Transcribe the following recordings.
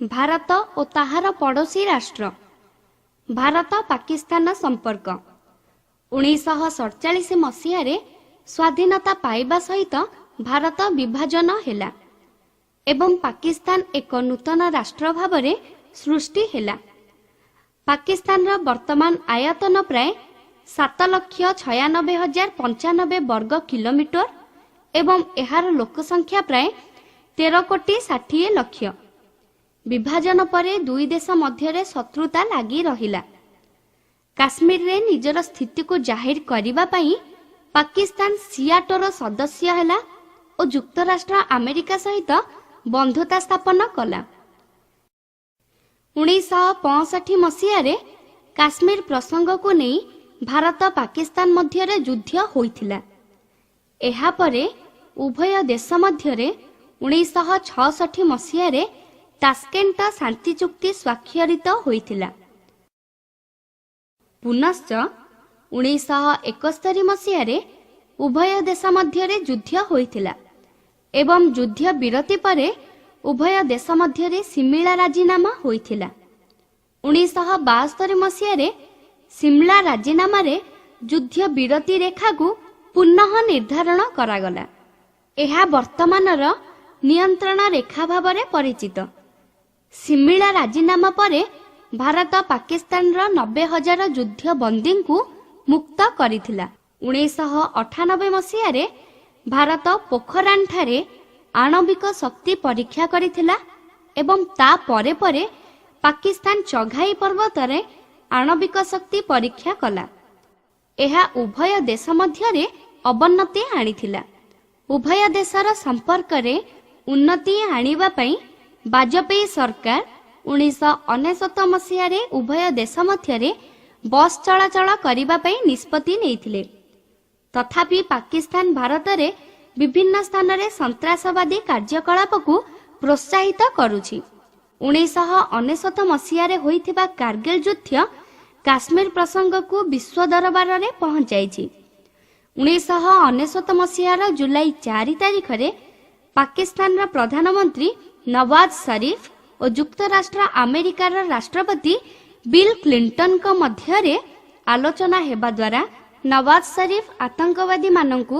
ଭାରତ ଓ ତାହାର ପଡ଼ୋଶୀ ରାଷ୍ଟ୍ର। ଭାରତ ପାକିସ୍ତାନ ସମ୍ପର୍କ। 1947 ମସିହାରେ ସ୍ୱାଧୀନତା ପାଇବା ସହିତ ଭାରତ ବିଭାଜନ ହେଲା ଏବଂ ପାକିସ୍ତାନ ଏକ ନୂତନ ରାଷ୍ଟ୍ର ଭାବରେ ସୃଷ୍ଟି ହେଲା। ପାକିସ୍ତାନର ବର୍ତ୍ତମାନ ଆୟତନ ପ୍ରାୟ 7,96,095 ବର୍ଗ କିଲୋମିଟର ଏବଂ ଏହାର ଲୋକସଂଖ୍ୟା ପ୍ରାୟ 13 କୋଟି 60 ଲକ୍ଷ। ବିଭାଜନ ପରେ ଦୁଇ ଦେଶ ମଧ୍ୟରେ ଶତ୍ରୁତା ଲାଗି ରହିଲା। କାଶ୍ମୀରରେ ନିଜର ସ୍ଥିତିକୁ ଜାହିର କରିବା ପାଇଁ ପାକିସ୍ତାନ ସିଆଟୋର ସଦସ୍ୟ ହେଲା ଓ ଯୁକ୍ତରାଷ୍ଟ୍ର ଆମେରିକା ସହିତ ବନ୍ଧୁତା ସ୍ଥାପନ କଲା। 1965 ମସିହାରେ କାଶ୍ମୀର ପ୍ରସଙ୍ଗକୁ ନେଇ ଭାରତ ପାକିସ୍ତାନ ମଧ୍ୟରେ ଯୁଦ୍ଧ ହୋଇଥିଲା। ଏହାପରେ ଉଭୟ ଦେଶ ମଧ୍ୟରେ 1966 ମସିହାରେ ତାସ୍କେଣ୍ଟ ଶାନ୍ତି ଚୁକ୍ତି ସ୍ୱାକ୍ଷରିତ ହୋଇଥିଲା। ପୁନଶ୍ଚ 1971 ମସିହାରେ ଉଭୟ ଦେଶ ମଧ୍ୟରେ ଯୁଦ୍ଧ ହୋଇଥିଲା ଏବଂ ଯୁଦ୍ଧ ବିରତି ପରେ ଉଭୟ ଦେଶ ମଧ୍ୟରେ ସିମଳା ରାଜିନାମା ହୋଇଥିଲା। 1972 ମସିହାରେ ସିମଳା ରାଜିନାମାରେ ଯୁଦ୍ଧ ବିରତି ରେଖାକୁ ପୁନଃ ନିର୍ଦ୍ଧାରଣ କରାଗଲା। ଏହା ବର୍ତ୍ତମାନର ନିୟନ୍ତ୍ରଣ ରେଖା ଭାବରେ ପରିଚିତ। ସିମଳା ରାଜିନାମା ପରେ ଭାରତ ପାକିସ୍ତାନର 90,000 ଯୁଦ୍ଧ ବନ୍ଦୀଙ୍କୁ ମୁକ୍ତ କରିଥିଲା। 1998 ମସିହାରେ ଭାରତ ପୋଖରାନଠାରେ ଆଣବିକ ଶକ୍ତି ପରୀକ୍ଷା କରିଥିଲା ଏବଂ ତା ପରେ ପରେ ପାକିସ୍ତାନ ଚଘାଇ ପର୍ବତରେ ଆଣବିକ ଶକ୍ତି ପରୀକ୍ଷା କଲା। ଏହା ଉଭୟ ଦେଶ ମଧ୍ୟରେ ଅବନତି ଆଣିଥିଲା। ଉଭୟ ଦେଶର ସମ୍ପର୍କରେ ଉନ୍ନତି ଆଣିବା ପାଇଁ ବାଜପେୟୀ ସରକାର 1999 ମସିହାରେ ଉଭୟ ଦେଶ ମଧ୍ୟରେ ବସ୍ ଚଳାଚଳ କରିବା ପାଇଁ ନିଷ୍ପତ୍ତି ନେଇଥିଲେ। ତଥାପି ପାକିସ୍ତାନ ଭାରତରେ ବିଭିନ୍ନ ସ୍ଥାନରେ ସନ୍ତ୍ରାସବାଦୀ କାର୍ଯ୍ୟକଳାପକୁ ପ୍ରୋତ୍ସାହିତ କରୁଛି। 1999 ମସିହାରେ ହୋଇଥିବା କାର୍ଗିଲ ଯୁଦ୍ଧ କାଶ୍ମୀର ପ୍ରସଙ୍ଗକୁ ବିଶ୍ୱ ଦରବାରରେ ପହଞ୍ଚାଇଛି। 1999 ମସିହାର ଜୁଲାଇ 4 ତାରିଖରେ ପାକିସ୍ତାନର ପ୍ରଧାନମନ୍ତ୍ରୀ ନୱାଜ ସରିଫ ଓ ଯୁକ୍ତରାଷ୍ଟ୍ର ଆମେରିକାର ରାଷ୍ଟ୍ରପତି ବିଲ୍ କ୍ଲିଣ୍ଟନଙ୍କ ମଧ୍ୟରେ ଆଲୋଚନା ହେବା ଦ୍ୱାରା ନୱାଜ ସରିଫ ଆତଙ୍କବାଦୀମାନଙ୍କୁ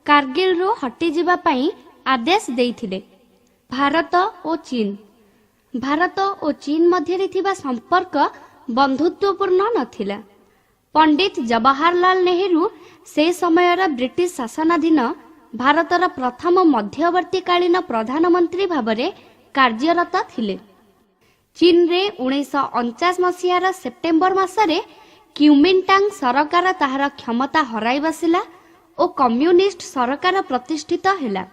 କାର୍ଗିଲରୁ ହଟିଯିବା ପାଇଁ ଆଦେଶ ଦେଇଥିଲେ। ଭାରତ ଓ ଚୀନ। ଭାରତ ଓ ଚୀନ ମଧ୍ୟରେ ଥିବା ସମ୍ପର୍କ ବନ୍ଧୁତ୍ୱପୂର୍ଣ୍ଣ ନଥିଲା। ପଣ୍ଡିତ ଜବାହରଲାଲ ନେହେରୁ ସେ ସମୟର ବ୍ରିଟିଶ ଶାସନାଧୀନ ଭାରତର ପ୍ରଥମ ମଧ୍ୟବର୍ତ୍ତୀକାଳୀନ ପ୍ରଧାନମନ୍ତ୍ରୀ ଭାବରେ କାର୍ଯ୍ୟରତ ଥିଲେ। ଚୀନରେ 1949 ମସିହାର ସେପ୍ଟେମ୍ବର ମାସରେ କ୍ୟୁମିଣ୍ଟାଙ୍ଗ ସରକାର ତାହାର କ୍ଷମତା ହରାଇ ବସିଲା ଓ କମ୍ୟୁନିଷ୍ଟ ସରକାର ପ୍ରତିଷ୍ଠିତ ହେଲା।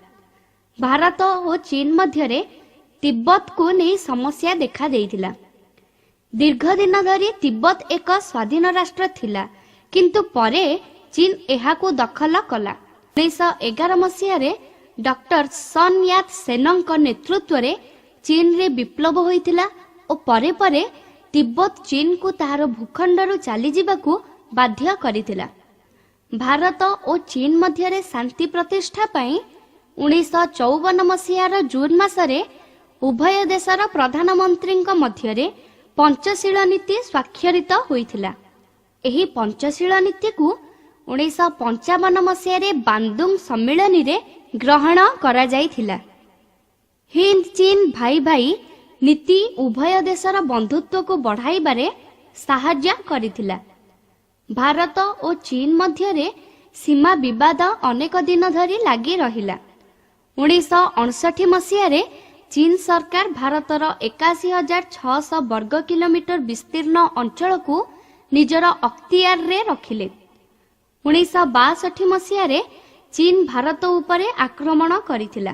ଭାରତ ଓ ଚୀନ ମଧ୍ୟରେ ତିବ୍ବତକୁ ନେଇ ସମସ୍ୟା ଦେଖାଦେଇଥିଲା। ଦୀର୍ଘ ଦିନ ଧରି ତିବ୍ବତ ଏକ ସ୍ୱାଧୀନ ରାଷ୍ଟ୍ର ଥିଲା, କିନ୍ତୁ ପରେ ଚୀନ ଏହାକୁ ଦଖଲ କଲା। 1911 ମସିହାରେ ଡକ୍ଟର ସନ୍ ୟାତ୍ ସେନଙ୍କ ନେତୃତ୍ୱରେ ଚୀନରେ ବିପ୍ଳବ ହୋଇଥିଲା ଓ ପରେ ପରେ ତିବ୍ବତ ଚୀନକୁ ତାହାର ଭୂଖଣ୍ଡରୁ ଚାଲିଯିବାକୁ ବାଧ୍ୟ କରିଥିଲା। ଭାରତ ଓ ଚୀନ ମଧ୍ୟରେ ଶାନ୍ତି ପ୍ରତିଷ୍ଠା ପାଇଁ 1954 ମସିହାର ଜୁନ ମାସରେ ଉଭୟ ଦେଶର ପ୍ରଧାନମନ୍ତ୍ରୀଙ୍କ ମଧ୍ୟରେ ପଞ୍ଚଶୀଳ ନୀତି ସ୍ୱାକ୍ଷରିତ ହୋଇଥିଲା। ଏହି ପଞ୍ଚଶୀଳ ନୀତିକୁ 1955 ମସିହାରେ ବାନ୍ଦୁଙ୍ଗ ସମ୍ମିଳନୀରେ ଗ୍ରହଣ କରାଯାଇଥିଲା। ହିନ୍ଦ ଚୀନ ଭାଇ ଭାଇ ନୀତି ଉଭୟ ଦେଶର ବନ୍ଧୁତ୍ୱକୁ ବଢ଼ାଇବାରେ ସାହାଯ୍ୟ କରିଥିଲା। ଭାରତ ଓ ଚୀନ ମଧ୍ୟରେ ସୀମା ବିବାଦ ଅନେକ ଦିନ ଧରି ଲାଗି ରହିଲା। 1959 ମସିହାରେ ଚୀନ ସରକାର ଭାରତର 81,600 ବର୍ଗ କିଲୋମିଟର ବିସ୍ତୀର୍ଣ୍ଣ ଅଞ୍ଚଳକୁ ନିଜର ଅକ୍ତିଆରରେ ରଖିଲେ। 1962 ମସିହାରେ ଚୀନ ଭାରତ ଉପରେ ଆକ୍ରମଣ କରିଥିଲା।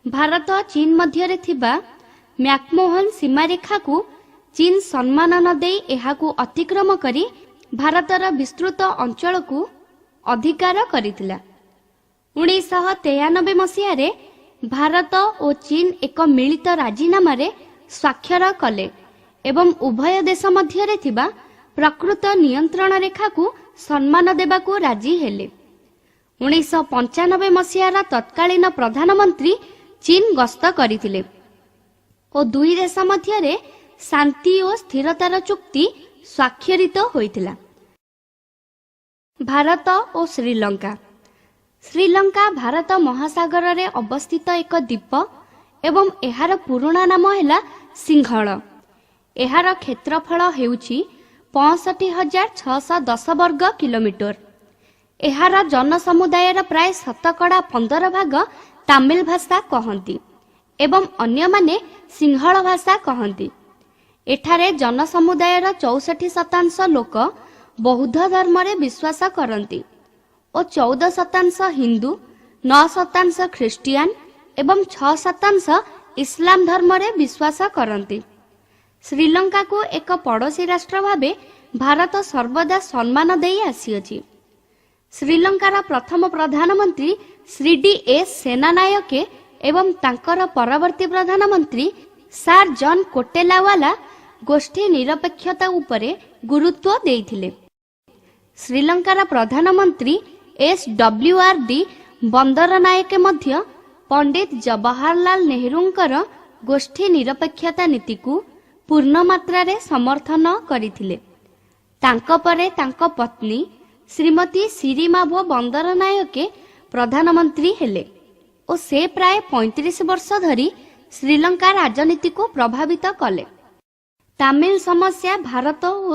ଭାରତ ଚୀନ ମଧ୍ୟରେ ଥିବା ମ୍ୟାକମୋହନ ସୀମାରେଖାକୁ ଚୀନ ସମ୍ମାନ ନ ଦେଇ ଏହାକୁ ଅତିକ୍ରମ କରି ଭାରତର ବିସ୍ତୃତ ଅଞ୍ଚଳକୁ ଅଧିକାର କରିଥିଲା। 1993 ମସିହାରେ ଭାରତ ଓ ଚୀନ ଏକ ମିଳିତ ରାଜିନାମାରେ ସ୍ୱାକ୍ଷର କଲେ ଏବଂ ଉଭୟ ଦେଶ ମଧ୍ୟରେ ଥିବା ପ୍ରକୃତ ନିୟନ୍ତ୍ରଣ ରେଖାକୁ ସମ୍ମାନ ଦେବାକୁ ରାଜି ହେଲେ। 1995 ମସିହାର ତତ୍କାଳୀନ ପ୍ରଧାନମନ୍ତ୍ରୀ ଚୀନ ଗସ୍ତ କରିଥିଲେ। ଓ ଦୁଇ ଦେଶ ମଧ୍ୟରେ ଶାନ୍ତି ଓ ସ୍ଥିରତାର ଚୁକ୍ତି ସ୍ୱାକ୍ଷରିତ ହୋଇଥିଲା। ଭାରତ ଓ ଶ୍ରୀଲଙ୍କା। ଶ୍ରୀଲଙ୍କା ଭାରତ ମହାସାଗରରେ ଅବସ୍ଥିତ ଏକ ଦ୍ୱୀପ ଏବଂ ଏହାର ପୁରୁଣା ନାମ ହେଲା ସିଂହଳ। ଏହାର କ୍ଷେତ୍ରଫଳ ହେଉଛି 65,610 ବର୍ଗ କିଲୋମିଟର। ଏହାର ଜନସମୁଦାୟର ପ୍ରାୟ 15% ଭାଗ ତାମିଲ ଭାଷା କହନ୍ତି ଏବଂ ଅନ୍ୟମାନେ ସିଂହଳ ଭାଷା କହନ୍ତି। ଏଠାରେ ଜନସମୁଦାୟର 64% ଲୋକ ବୌଦ୍ଧ ଧର୍ମରେ ବିଶ୍ୱାସ କରନ୍ତି ଓ 14% ହିନ୍ଦୁ, 9% ଖ୍ରୀଷ୍ଟିଆନ ଏବଂ 6% ଇସଲାମ ଧର୍ମରେ ବିଶ୍ୱାସ କରନ୍ତି। ଶ୍ରୀଲଙ୍କାକୁ ଏକ ପଡ଼ୋଶୀ ରାଷ୍ଟ୍ର ଭାବେ ଭାରତ ସର୍ବଦା ସମ୍ମାନ ଦେଇ ଆସିଅଛି। ଶ୍ରୀଲଙ୍କାର ପ୍ରଥମ ପ୍ରଧାନମନ୍ତ୍ରୀ ଶ୍ରୀ ଡି ଏସ୍ ସେନାନାୟକେ ଏବଂ ତାଙ୍କର ପରବର୍ତ୍ତୀ ପ୍ରଧାନମନ୍ତ୍ରୀ ସାର୍ ଜନ୍ କୋଟେଲାୱାଲା ଗୋଷ୍ଠୀ ନିରପେକ୍ଷତା ଉପରେ ଗୁରୁତ୍ୱ ଦେଇଥିଲେ। ଶ୍ରୀଲଙ୍କାର ପ୍ରଧାନମନ୍ତ୍ରୀ ଏସ୍ ଡବ୍ଲ୍ୟୁ ଆର୍ ଡି ବନ୍ଦରନାୟକେ ମଧ୍ୟ ପଣ୍ଡିତ ଜବାହରଲାଲ ନେହେରୁଙ୍କର ଗୋଷ୍ଠୀ ନିରପେକ୍ଷତା ନୀତିକୁ ପୂର୍ଣ୍ଣ ମାତ୍ରାରେ ସମର୍ଥନ କରିଥିଲେ। ତାଙ୍କ ପରେ ତାଙ୍କ ପତ୍ନୀ ଶ୍ରୀମତୀ ସିରିମାଭୋ ବନ୍ଦରନାୟକେ ପ୍ରଧାନମନ୍ତ୍ରୀ ହେଲେ ଓ ସେ ପ୍ରାୟ 35 ବର୍ଷ ଧରି ଶ୍ରୀଲଙ୍କା ରାଜନୀତିକୁ ପ୍ରଭାବିତ କଲେ। ତାମିଲ ସମସ୍ୟା। ଭାରତ ଓ